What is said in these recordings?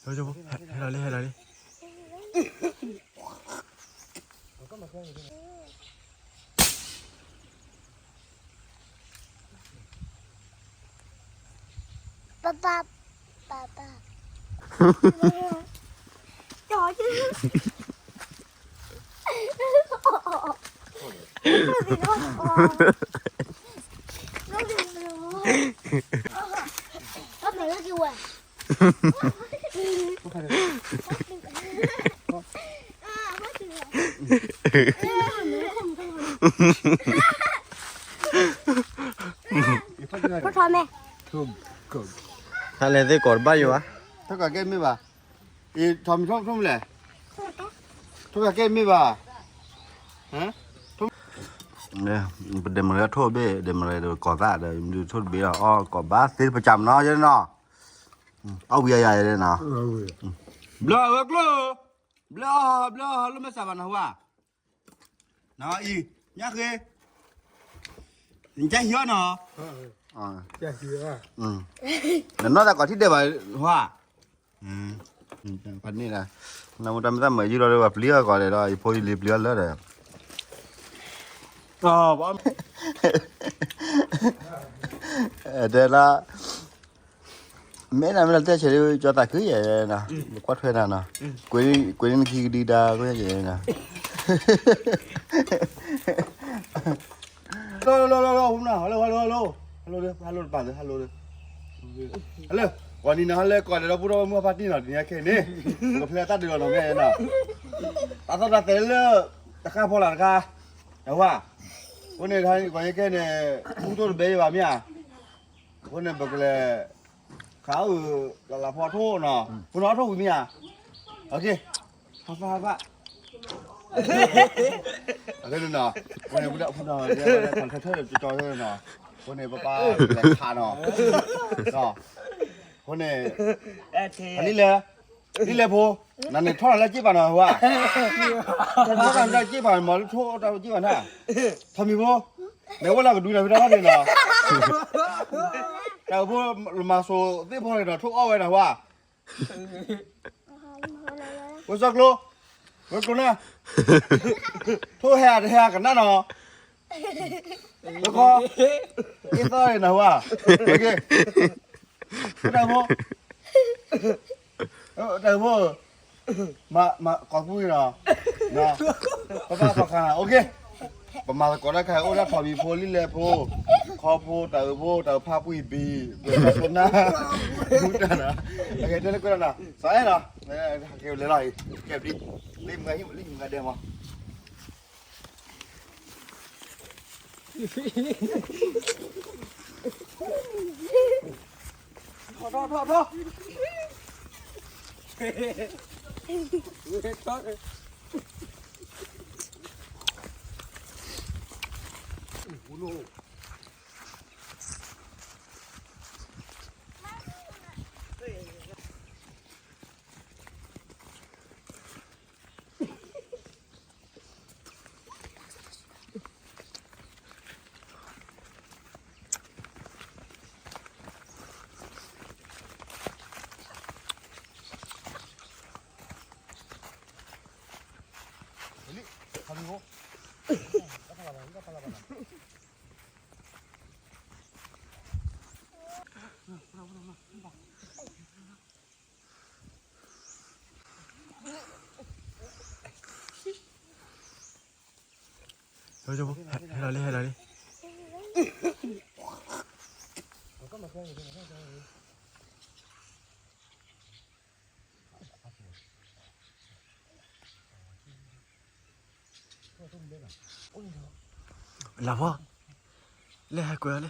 ဟဲလီၤလံ ဟဲလီၤလံ. 爸爸，爸爸。他没有给我。不吵没？ ဟါလဲၣ်သ့ၣ်ကီးတဘၣ်ယိၤဘၣ်. ထိၣ်ကးကဲမ့ၢ်ဘၣ်. အံၤ ထီးမံၤထိၣ်မလဲၣ်. ထိၣ်ကးကဲမ့ၢ်ဘၣ်. ပဒဲမရဲထိၣ်ဘ့ၣ် ဒဲမရဲဒီးကီးသၣ်ဒီး မဒုးထိၣ်တဘ့ၣ်ဒီး အီၣ်ကီးဘၣ်သ့ပကၢ်မနီၤယဲနီၤ. အီၣ်ဝံၤယၤယဲနီၤ. ဘျီအဝဲကျိ ဘျီအီၣ် ဘျီအီၣ် လိၣ်မဲာ်ဆှးဘၣ်နီၤဝါ. နီၤအံၤ ညၣ်ဃ့ နကဟံးအီၣ်နီၤ. နနီၢ်သးကိးထံၣ်ဒဲးဘၣ်ဟါ. ဖးန့ၣ်လၢ နမူတၢ်မ့ၢ်သးမၤယုၢ်လီၤဒီး ပှၤပျံၤအီၣ်ကီးဒီး ယဖိယလံၤပျံၤအီၣ်လၢဒီး တဲလၢ မ့ၢ်နမ့ၢ်လီၤတဲဆဲးလၢ ကၠီသးခုယဲနီၤ, ကွၢ်ထွဲနၤနီၤ, ကွဲးန့ၢ်နခံကဒုဒါကွဲယဲနီၤ. Hello, hello, hello, hello, hello, hello, hello, hello, hello, hello, hello, hello, ဂီၤနံၤနီၤ ဟဲလၢကီးဒဲးဒီး ပူထီၣ်ဝဲမုၢ်ဖါတံၢ်နီၤ တနံၤညါခဲအံၤန့ၣ် ပကဖျဲးတၢ်ဒုးလီၤနီၤ မ့ၢ်နီၤ. တၢ်သီၣ်တၢ်သဲလၢ တခါဖီလာ်တခါ အဝဲ အဃိန့ၣ် တနံၤညါခဲအံၤန့ၣ် မူထီၣ်တဘဲယဘၣ်မ့ၢ်ဧါ. အဃိန့ၣ် ပကလဲၤ ခးအုး လၢလၢဖီထိၣ်နီၤ, ဖိနီၤထီၣ်ဝံၤမ့ၢ်ဧါ. အက့ ဟးဖးဟးဖး အဃိန့ၣ်နီၤ အဃိန့ၣ် ပဒၣ်ဖူနီၤ ကီၢ်ထၢၣ်ထၢၣ်ကၠီကၠီနီၤ, အဃိန့ၣ် ပပၢ်လဲၤခးနီၤ, အဃိန့ၣ် လံလဲၣ် လံလဲၣ်ဖိ, နန့ၣ်ထီၣ်နၤလၢက့ၢ်ပာ်နီၤဝါ, ထီၣ်နၤလၢက့ၢ်ပာ်မၤလၢထိၣ်အီၣ်တၢ်က့ၢ်ပာ်နၤ, ထီးမံၤဖိ, နဝဲလၢကဒုနၤဖံတၢ်ထီၣ်န့ၣ်နီၤ, တၢ်အိၣ်ဖိ လမၤစိၤသ့ၣ်ဖီန့ၣ်ဒီး ထိၣ်အီၣ်ဝဲနၤဝါ ဝဲစီကျိ, ဝဲကျိနၤ, ထိၣ်ဟဲအတဟဲအကနၣ်နီၤ, ဝဲခီ, အ့ၣ်သီၣ်န့ၣ်နၤဝါ, တၢ်ဖိ, တၢ်ဖိ, မၤကိးပူၤနီၤ, ပပၢ်ခီခါ, ပမၤသကိးတၢ်ခါ အိၣ်ဒၣ်ထီးမံၤဖိ လံလဲၣ်ဖိ, ခီဖိ တၢ်အုးဖိ တၢ်အုးဖါပှံၢ်ဘံၣ်, ဖိနၢ်, မူတၢ်နီၤ, အကဲတဲလၢကွဲးနီၤ, စးအဲၣ်နီၤ, ကဲလဲၤလီၤအံၤ, ကဲဘျံ, လံမုၢ်ဂၤဒဲးမး ထီၣ်ထီၣ်ထီၣ်ထီၣ်, ဟဲလီၤလံ ဟဲလီၤလံ. လၢဖီ, လဲၤဟဲကွဲးအီၤလံ.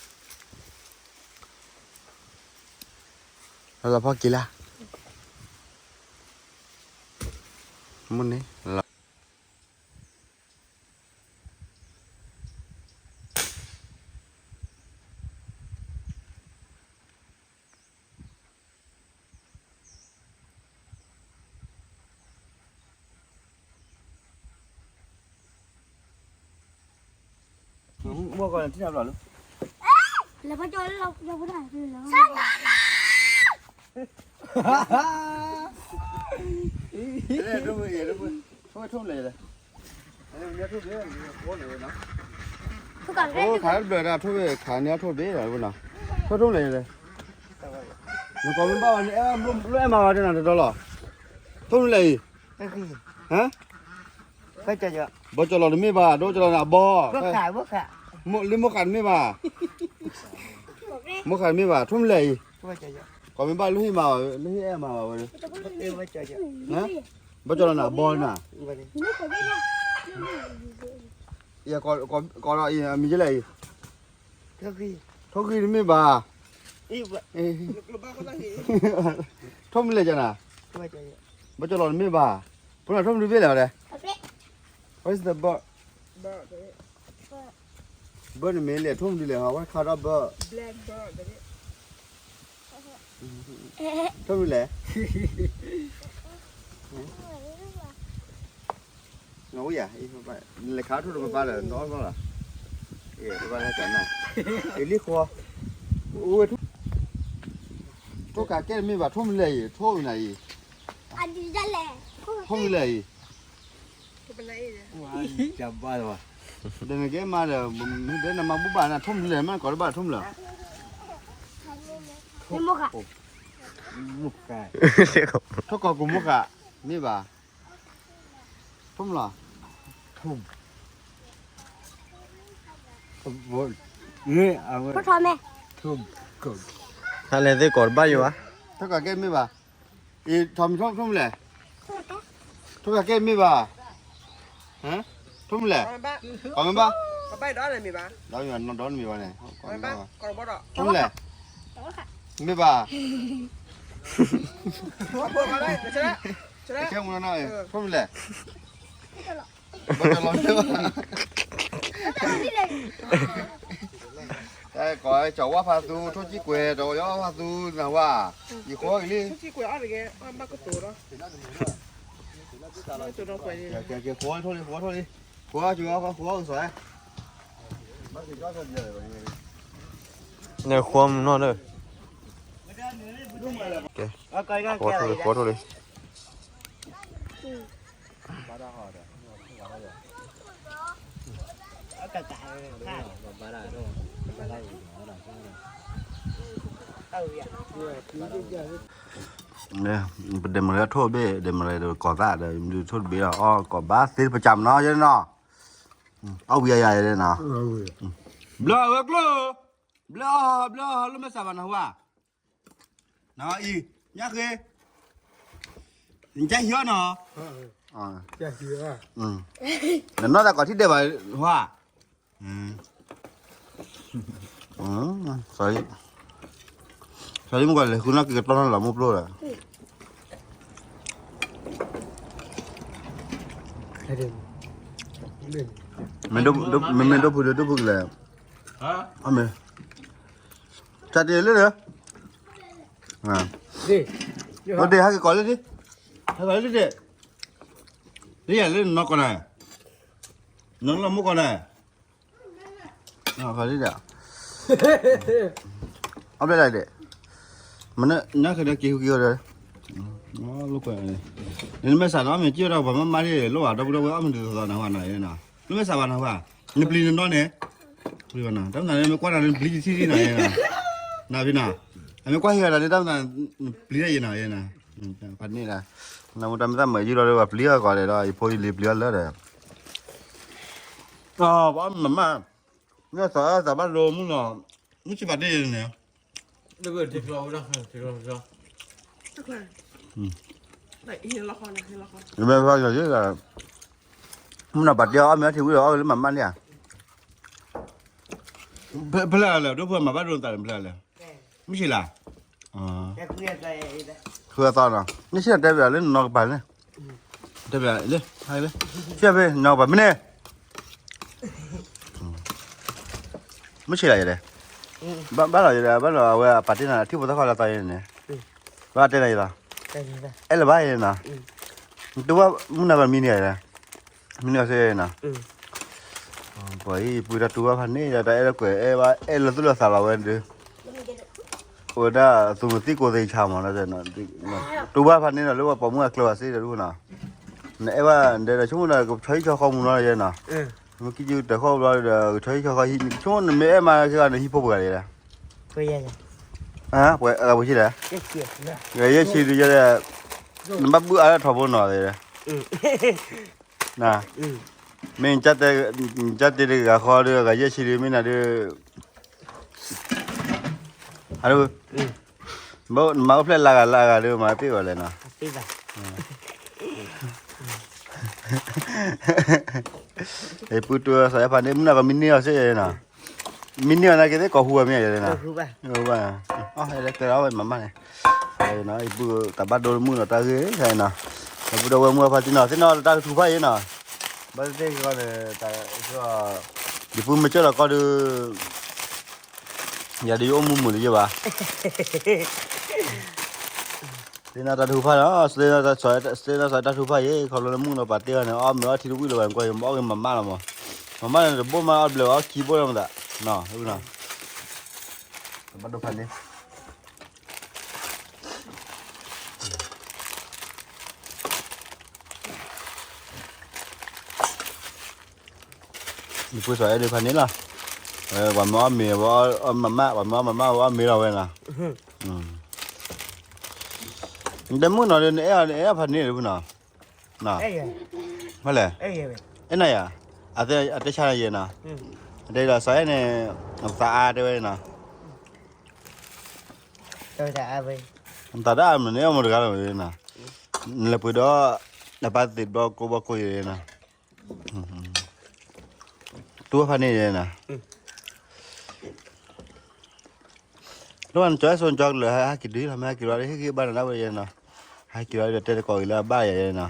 လီၤဖီက့ၤလၢ မုၢ်န့ၣ်လီၤ မ့ၢ်ကီးန့ၣ် ထံၣ်နၤဘျီလၢ လဲၤဖီကၠီလၢ ထိၣ်ကး ခးဘျၢဒၣ် ထိၣ်ဘ့ၣ်ခးန့ၢ်အထိၣ်တဘ့ၣ်ဒီး ထိၣ်ထိၣ်လဲၣ်လဲၣ် နကိးမ့ၢ်ဘၣ်ဝဲန့ၣ် အဲၣ်မၤဝဲတနီၤတဒီလီၤ ထိၣ်မနုၤလဲၣ်အံၤ ဟါ ဘီကၠီလီၤတမ့ၢ်ဘၣ် ဒိကၠီလီၤန့ၣ်အဘီ လၢမိၢ်ဃးတမ့ၢ်ဘၣ် မိၢ်ဃးတမ့ၢ်ဘၣ် ထိၣ်မနုၤလဲၣ်အံၤ ကိးမ့ၢ်ဘၣ်လၢဟ့ၣ်မၤဘၣ် လၢဟ့ၣ်အဲၣ်မၤဘၣ်ဝဲ ဘီကၠီလီၤန့ၣ်အဘီန့ၣ် ကိးဒီးအံၤမံၤကလဲၣ်အံၤ ထိၣ်ဂံၢ်တမ့ၢ်ဘၣ် ထိၣ်မနုၤလဲၣ်ကနၤ ဘီကၠီလီၤတမ့ၢ်ဘၣ် ဖိနၤထိၣ်မနုၤတဘ့ၣ်လဲၣ်ဝဲဒၣ် What is the bird? Bird န့ၣ်မ့ၢ်လဲၣ် ထိၣ်မနုၤလဲၣ် what kind of bird? ထိၣ်မနုၤလဲၣ် နဝံၤယၤ လဲၤခးထိၣ်တပပၢ်ဒီး နီၢ်နီၢ်လီၤ ပပၢ်လၢကနၣ် အလံၤဃီ အိၣ်ဝဲ ထိၣ်ကးကဲတမ့ၢ်ဘၣ် ထိၣ်မနုၤလဲၣ်အံၤ ထိၣ်အံၤနၤအံၤ ထိၣ်မနုၤလဲၣ်အံၤ ဒီးနကဲမၤဒီး မ့ၢ်ဒဲနမၤဘူၣ်ဘၣ်နၤ ထိၣ်မနုၤလဲၣ် မ့ၢ်ကိးတဘၣ်ထိၣ်မနုၤလဲၣ် ထိၣ်ကးကိးမိၢ်ဃး မ့ၢ်ဘၣ် ထိၣ်မနုၤလဲၣ် ထိၣ်မနုၤလဲၣ် ထိၣ်ကးကဲတမ့ၢ်ဘၣ် အံၤ ထိၣ်မနုၤလဲၣ် ထိၣ်ကးကဲတမ့ၢ်ဘၣ် ထိၣ်မနုၤလဲၣ် ကိးမ့ၢ်ဘၣ် ဒီးမ့ၢ်ဘၣ်န့ၣ် ထိၣ်မနုၤလဲၣ် မ့ၢ်ဘၣ် ကဲမနုၤလဲၣ် ဘီကၠီလီၤ ကိးကၠီဝါဖးသူ ထိၣ်ကံၢ်ကွဲၤ ဒီးယီၤဖးသူ နဝါ ယဃီကလံ ကဲ ကဲ ကဲ ဃီထိၣ်လံ ဃီထိၣ်လံ ဃီကၠီ ဃီကၠီ နဃီမနီၢ်ဒီး ကဲ ဃီထိၣ်လံ ဃီထိၣ်လံ ပဒဲမရၢထိၣ်ဘ့ၣ် ဒဲမရၢဒီးကိးသၣ်ဒီး မ့ၢ်ထိၣ်တဘ့ၣ်ဒီး အီၣ်ကိးဘၣ်သ့ပကၢ်မနီၢ်ယဲနီၤ အီၣ်ဝံၤယၤယၤယဲနီၤ ဘျၢအဝဲကျိ ဘျၢအီၤ ဘျၢအီၤ လိၣ်မဲာ်ဆှးဘၣ်နဟူဧါ နအံၤ ညါဃ့ နကဟံးအီၣ်နီၤ နနီၢ်သးကိးထံၣ်ဒဲးဘၣ်ဟူဧါ sorry sorry မ့ၢ်ကွၢ်လဲၤဃုနီၢ်က့ၤကတီၢ်နီၢ်လီၤမ့ၢ်ပျိဒီး မ့ၢ်ဒိၣ်ဖုဒီးဒိၣ်ဖုကလဲၣ် အမ့ၢ် တၢ်တ့ၢ်လၢဒီး ဟဲက့ၤကိးလၢဒ့ ဟဲကိးလၢဒ့ လၢယၤလၢနီၢ်ကီၢ်န့ၣ် နီၢ်လီၤမူကီၢ်န့ၣ် အီၣ်ဘျဲၣ်ဒၣ် မ့ၢ်နညါက့ၤဒီးက့ၤဟူက့ၤအီၤဒီး နမဲာ်ဆှးနီၤ မ့ၢ်က့ၤဒီး ပှၤမၤမါဒ်လိၣ်ဘၣ် ဒီပုၢ်ဒီဝဲၢ်အီၣ်မ့ၢ်တသီသီနဟူနၤ နမဲာ်ဆှးဘၣ်နဟူ နပျံၤနနီၢ်န့ၣ် ပျံၤဘၣ်နၤ တၢ်မနုၤန့ၣ် မ့ၢ်ကွၢ်နၤလၢနပျံၤတထံၣ်ထံၣ်နၤ နဖံနၤ အမ့ၢ်ကွၢ်ဟ့ၣ်ဝဲဒၣ်လၢတၢ်မနုၤ ပျံၤတၢ်ယဲနၤယဲနၤ ဖးန့ၣ်ဒၣ် နမူတၢ်မ့ၢ်တၢ်မၤယုၢ်လီၤဒီး ပျံၤအီၤကီးဒီး ယဖိယလံၤပျံၤအီၤလၢဒီး ဘၣ်မမါ မ့ၢ်သးသးဘၣ်လိမုၢ်နီၤ မုၢ်ဆံးဖးဒ့ၣ်န့ၣ် မ့ၢ်ဖးယီၤယဲ မုၢ်နီၤပာ်တ့ၢ်အီၣ်မ့ၢ်အီထံဝံၤဒီး အီၣ်ဝဲလၢမၤမၢ်န့ၣ်ဧါ ဖဲလဲၣ်လဲၣ် ဒိၣ်ဖုမၤဘၣ်ဒိနသးန့ၣ် ဖဲလဲၣ်လဲၣ် မုၢ်ဆံးလၢ ဃုအသီနီၤ, န့ၣ်ဆံၣ်တဲဘၣ်လၢနီၢ်ကပၤန့ၣ်, တဲဘၣ်လၢ, ဆံၣ်ဖဲနီၢ်ကပၤမ့ၢ်န့ၣ်, မုၢ်ဆ့ၣ်လီၤယဲဒၣ်, ဘၣ်လီၤယဲဒၣ် ဘၣ်လီၤအဝဲအပာ်တ့ၢ်နၤ ထံဖိသၣ်ခွါလၢသီယဲန့ၣ်, ဘၣ်တဲနၤယဲလီၤ, အဲၣ်လၢၤဘၣ်ယဲနီၤ, တူၢ်ဘၣ်မုၢ်နၤကမံန့ၣ်ယဲ, မံန့ၣ်အီၤစ့ၢ်နီၤ, ပှၤအံၤ ပှ့ၤတၢ်တူၢ်ဘၣ်ဖးန့ၣ်ဒီး တၢ်အဲၣ်လၢကွဲးအဲၣ်ဘၣ် အဲၣ်လၢသူၣ်လၢသးလီၤဝဲဒၣ်, အိၣ်ဝဲဒၣ်သူၣ်မုာ်သံကိးသ့ၣ်ဆါမး, တူၢ်ဘၣ်ဖးန့ၣ်ဒီး လၢပှၤပိာ်မုၣ်အကျဲဘၣ်စ့ၢ်ဒီးဒၣ်နီၤ, နအဲၣ်ဘၣ်ဒီး ဆိကမိၣ်ဒီး ကဆီဟံၣ်ဆီဃီမူနီၤယဲနီၤ, မ့ၢ်ကံၣ်ကံၣ်တၢ်ဃီဘျီဒီး ကဆီဟံၣ်ဆီဃီဟံၣ် ဆိကမိၣ်နမ့ၢ်အဲၣ်မးက့ၤဂၤန့ၣ် ဟံၣ်ဖိပှဲၤဂၤဒၣ်, ပှဲၤဂၤပှဲၤဆံလဲၣ်, ဂၤယဲၢ်ဆံဒုးယဲဒၣ်, နဘၣ်ဘုၣ်အါထီၣ်ထီဘိနီၤ, မ့ၢ် ကၢ်တ့တဂၤဃီဒီး ဂၤယဲၢ်ဆံဒုး မ့ၢ်နၤဒုး, နမၤအိၣ်ဖျဲၣ်လၢဂၤလၢဂၤဒီး မၤတ့ၢ်အီၤလဲၣ်နီၤ, ပုၢ်တူၢ်စီၤအဲၣ်ဖးန့ၣ် မုၢ်နၤကမံန့ၢ်အီၤစ့ၢ်နီၤ, မံန့ၢ်အီၤနာ်က့သ့ၣ် ကိးဟူဝဲမ့ၢ်ယဲနီၤ, ကဲအီၤဝဲမၤမးန့ၣ်, တၢ်ဘၣ်ဒိမုၣ်နီၤတၢ်ဂ့ၢ်နီၤ, ဒီပုၢ်ဒီဝဲၢ်မုၣ်အဖါတံၢ်နီၤ သ့ၣ်နီၣ်တၢ်ကထူၣ်ဖးယဲနီၤ, ဘၣ်သ့ၣ်သ့ၣ်ကီးန့ၣ်, ယပုၢ်မ့ၢ်ကၢၢ်လီၤကီၢ်ဒီး, ယၤဒုးယအိၣ်မူမုာ်လၢယဘၣ် သ့ၣ်နီၣ်တၢ်ထုကဖၣ်နီၤ, သ့ၣ်နီၣ်စီၤတၢ်ထုကဖၣ်ယဲ ခီဖျိလၢမုၣ်ကနီၤပာ်တ့ၢ်အီၤန့ၣ် အီၣ်မ့ၤအီထံတဝံၣ်လၢၤဘၣ် ကွၢ်ယမၤအီၣ်က့ၤမၤမးလီၤမး, မၤမးန့ၣ် တဘိမးအီၣ်တဘျဲၣ် အီၣ်ခံဘိလီၤမးသး, တဘၣ်ဒိဖးန့ၣ် ယပုၢ်စီၤအဲၣ်ဒုးဖးန့ၣ်လီၤ, ပှၤမၤအီၣ်မ့ၤ ပှၤအီၣ်မၤမး ပှၤမၤအီၣ်မၤမး ပှၤအီၣ်မ့ၤလီၤဝဲနီၤ, နတဲမုၣ်နီၤဒီး နအဲၣ်အီၤ နအဲၣ်အီၤဖးန့ၣ်လီၤနီၤ, ဖဲလဲၣ်, အဲၣ်နၤယၤ, အတဲဆါနၤယဲနီၤ, အတဲဒီးစီၤအဲၣ်န့ၣ်, သးအါတဲဝဲနီၤ, သးတအါမးန့ၣ် အမတဂၤလီၤနီၤ, နလဲၤပှ့ၤဒီး, နပၢ်သ့ၣ်ဘျီကိးဘျီကိးယဲနီၤ, တူၢ်ဖးန့ၣ်ယဲနီၤ, လၢနကၠီၤအဲၣ်စိကၠီၤကလၢာ် ဟဲက့ၤဒုးလီၤ မ့ၢ်ဟဲက့ၤဘျီ ဟ့ၣ်ဂံၢ်ဘၣ်နၤဒၣ်ဝဲယဲနီၤ, ဟဲက့ၤဘျီဒီးတဲတကိးက့ၤလၢအဘၣ်ယဲနီၤ,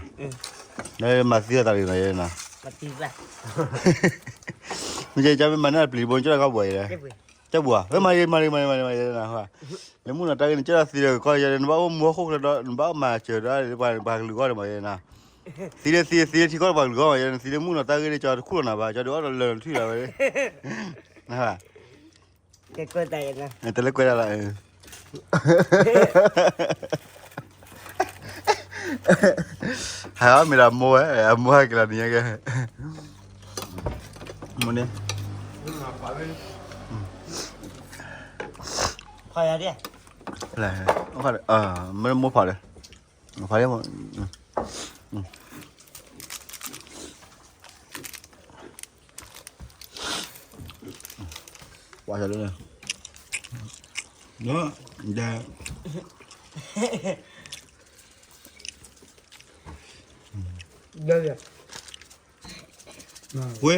လၢမၤသံအသးတဂ့ၤနီၤယဲနီၤ, မ့ၢ်ကဲကၠီမ့ၢ်မၤန့ၢ်အပျံၤတဘိ ကၠီတၢ်ခီဘှီယဲ, ကၠီဘှီ, မၤဂ့ၤ မၤဂ့ၤ မၤဂ့ၤ မၤဂ့ၤ, လၢမုၣ်နီၤတၢ်ဂ့ၢ်န့ၣ် ကၠီတၢ်သံဒီးကီၢ်ယဲ နဘၣ်အိၣ်မူဟီၣ်ခိၣ်ချၢဒီး နဘၣ်မၤစၢၤဒီး ပှၤကလုာ်ဂီၢ်န့ၣ်မးယဲနီၤ, သံလၢသံ သံလၢထံကီၢ်ပှၤကလုာ်ဂီၢ်မးယဲ နသံလၢမုၣ်နီၤတၢ်ဂ့ၢ်န့ၣ် ကၠီတခူၣ်လီၤနၤဘၣ် ကၠီဒုးအီၣ်ဒီးလၢာ်နထွံၣ်လီၤဝဲ တဲလၢကွဲးတၢ်လီၤ, ဟးမ့ၢ်ဒီးအမိၢ်ဝဲ အမိၢ်ဟဲက့ၤလီၤနံၤညါကဲ, မိၢ်န့ၣ်, ဖီယၤဒ်, မ့ၢ်မိၢ်ဖီဒီး, ဖီဒ်, ပှၤလၢ, ဒီး, ဝဲ,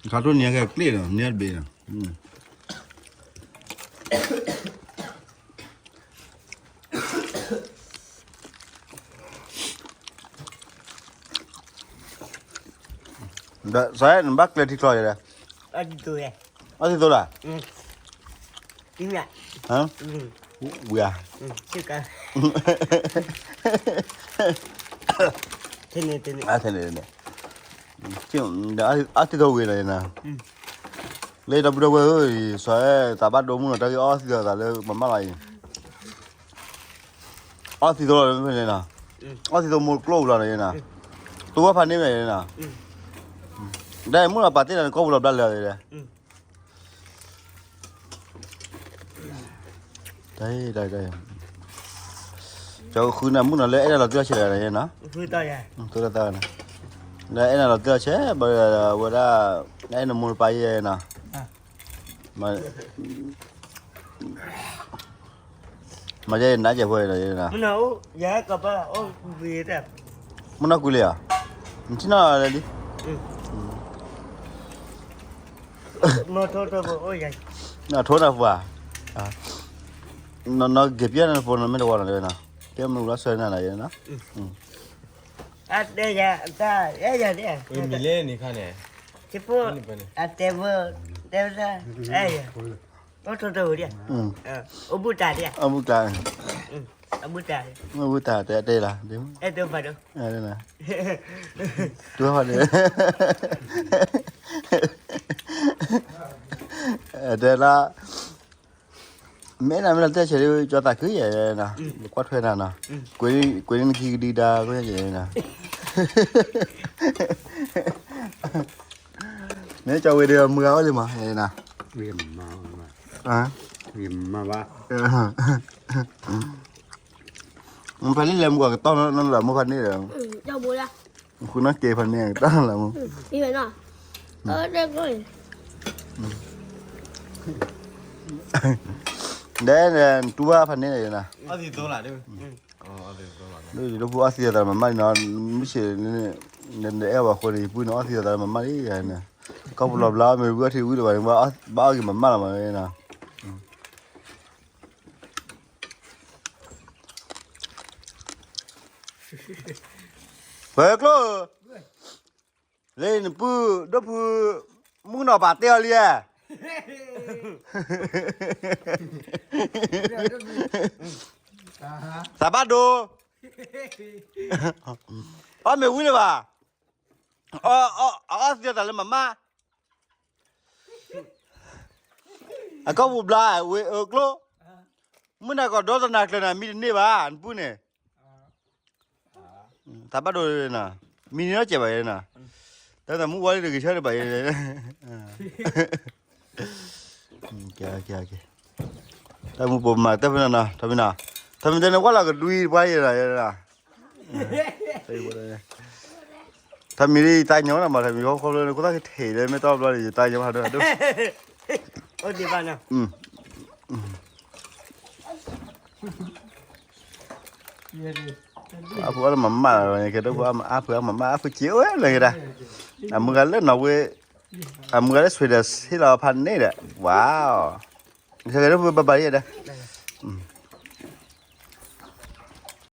ခါထူၣ်နံၤကဲကျ့ၣ်နီၤ နံၤတဘ့ၣ်နီၤ, ဒီးစးနဘၣ်ကျဲထံကျီယဲလဲၣ်, အီၣ်သံသိလၢ်, ဝံၤဧါ, အီၣ်သံသိဝံၤလီၤ, လၢတၢ်ဘျုးဒိၣ်ဝဲဧၢ, စးသးဘၣ်ဒိမုၣ်နီၤ တၢ်ဂ့ၢ်အီၣ်သံသိသးလၢမၤမးလီၤအံၤ အီၣ်သံသိလီၤဖဲန့ၣ်နီၤ, အီၣ်သံသိမိၢ်ကျိၣ်ပူၤလီၤန့ၣ်နီၤ, တူၢ်ဝဲဖးန့ၣ်မ့ၢ်နီၤ, ဒီးမုၣ်လီၤပာ်တ့ၢ်လီၤန့ၣ် ကိးပူၤလီၤဘျါလၢာ်ဒီး, တၢ်, ကၠီဃုနၤမုၣ်နီၤလၢအဲၣ်ဒၣ်လီၤတံၢ်လီၤဆဲးတဂၤန့ၣ်နီၤ, လၢအဲၣ်နၤလီၤတံၢ်လီၤဆဲး ဘၣ်ဝဲဒၣ်, အဲၣ်နမိၢ်တပၢ်ယဲနီၤ, မ့ၢ် မ့ၢ်ယဲနးကဲးဖိဒီးယဲနၤ, မုၢ်နီၢ်ကူလံဧါ, နထံၣ်နီၢ်လၢလံ, နီၢ်ထိနၢ်ပူၤဧါ, နီၢ်နီၢ်က့ၤပျဲနဖိနီၢ်မ့ၢ်တဝီနီၢ်လၢနီၤ, ကဲမုၢ်လီၤဆၢနၤနီၤယဲနီၤ, အတဲယၤ, တၢ်အဲၣ်ယၤဒ်, မံၤလဲၣ်န့ၣ်ခါန့ၣ်, အတဲဝဲ, တဲဝဲ, အဲၣ်ယၤ, အိၣ်ထိတဝီဒ်, အိၣ်ဘူးတၢ်ဒ်, အိၣ်ဘူးတၢ်, အိၣ်ဘူးတၢ်တဲတဲလီၤ, အဲၣ်ဒိးဖးဒိၣ်, တူၢ်ဖးဒိၣ်, တဲလီၤ, မ့ၢ်နၤမ့ၢ်လီၤတဲဆဲးလၢကၠီသးခုယဲနီၤ, ကွၢ်ထွဲနၤနီၤ, ကွဲးန့ၢ်နခံကဒုဒါကွဲးယဲနီၤ, မ့ၢ်ကၠီဝဲဒီးမုၢ်ဂၤအိၣ်လံမး, မၤဘၣ်, ဖဲလံလဲၤမုၢ်ကီးကတီၢ်နီၤလၢမိၢ်ဖးန့ၣ်ဒီး, ဃုနီၢ်က့ၤဖးန့ၣ်ကတီၢ်လၢမိၢ်, ဒဲတူၢ်ဘၣ်ဖးန့ၣ်, ဒ်ဖိအီသံးသးမၤမၢ်လံနီၤ, မုၢ်ဆ့ၣ်, နအဲၣ်ဘၣ်ဃိန့ၣ် ယပုၢ်န့ၣ်အီသံးသးမၤမၢ်လံ, ကီၢ်ပူၤလီၤဘျါအီၣ်မ့ၤဝံအီထံဝံတဘၣ်န့ၣ်, ဘၣ်အီၣ်က့ၤမၤမၢ်လီၤမးနီၤ ပှဲၤကျိ, လၢနပုၢ်ဒိၣ်ဖု, မုၣ်ကနီၤပာ်တဲအီၤလံဧါ, သးဘၣ်ဒိ, အီၣ်မ့ၤဝံလၢၤဘၣ်, အီၣ်သံးသးလၢမၤမၢ် အကီၢ်ပူၤဘျါဝဲအၢကျိ, မုၢ်နၤကီးဒီတနၤကျၢၤနၤမံတန့ၢ်ဘၣ် နပုၢ်န့ၣ်, သးဘၣ်ဒိ, မံန့ၢ်နီၢ်ကဲးဘၣ်ယဲနီၤ, တၢ်သးမုၢ်ဝါလံတဂ့ၤဆၢတဘၣ်ယဲ, တၢ်မုၢ်ပိာ်မၤတၢ်ဖဲနီၤနီၤ, ထီမံၤနီၤ, ထီမံၤတဲန့ၣ် ကွၢ်လီၤကဒွံတပှၢ်ယဲနီၤ, ထီမံၤဒ်ယတၢ်ညီနီၤမး, ထီမံၤဟီၣ်ခိၣ်ဖျၢၣ်န့ၣ် ခိၣ်သၣ်ကထံးလၢမ့ၢ်တီဘျီန့ၣ် ယတၢ်ညီဖးဒိၣ်ဖးဒိၣ်, အဖုအီၣ်လၢမၤမၢ်လီၤ, ကဲဒိၣ်ဖုအီၣ်မၤအါဖုအီၣ်မၤမၢ်အါဖုက့ၤအိၣ်ဝဲလၢကဒါ, အမုၢ်ဂၤလၢနီၢ်ဝ့, အမုၢ်ဂၤလၢ Sweden ဟ့ၣ်လီၤဖးန့ၣ်ဒီး, ဝါ, ကဲဒိၣ်ဖုဘၣ်ဘၣ်ယဲဒီး,